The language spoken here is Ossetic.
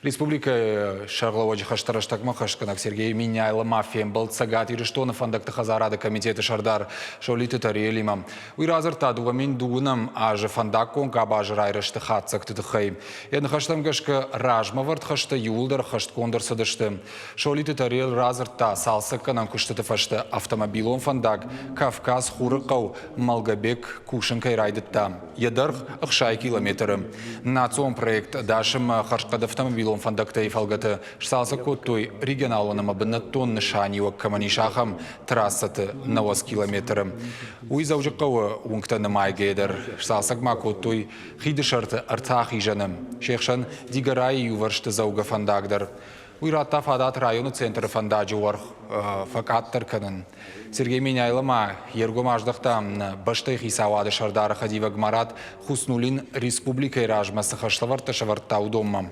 Республикӕйы сӕргълӕууӕджы хӕстӕ рӕстӕгмӕ хӕсгӕнӕг Сергей Меняйло ма фембӕлд Цӕгат Ирыстоны фӕндӕгты хӕдзарады комитеты сӕрдар Солиты Тариэлимӕ. Уый радзырдта 2002 азы фӕндаггон къабазы райрӕзты хатдзӕгты тыххӕй. Йӕ ныхӕстӕм гӕсгӕ, размӕвӕрд хӕстӕ иууылдӕр хӕстгонд ӕрцыдысты. Солиты Тариэл радзырдта, цалцӕггӕнӕн куыстыты фӕстӕ автомобилон фӕндаг Кавказ-Хурыхъӕу Малгобек кусын кӕй райдыдта. Йӕ дӕргъ 60 километры. Национ проект ӕдас ӕмӕ хӕрзхъӕд автомобилон фӕндӕгтӕй фӕлгӕты сцалцӕг кодтой регионалон ӕмӕ бынӕттон нысаниуӕг кӕмӕн ис, ахӕм трассӕты 90 километры. Уый Дзӕуджыхъӕуы уынгтӕ нымайгӕйӕ дӕр сцалцӕг ма кодтой хиды сӕрты ӕртӕ ахизӕны, се хсӕн Дигорайы иувӕрсты дзӕугӕ фӕндаг дӕр. Уый радта фадат районы центры фӕндаджы уӕрх фӕкъаддӕр кӕнын. Сергей Меняйло ма йе ргом аздӕхта бӕстӕйы хицауады сӕрдары хӕдивӕг Марат Хуснулин республикӕйы размӕ цы хӕслӕвӕрдтӕ сӕвӕрдта, уыдонмӕ.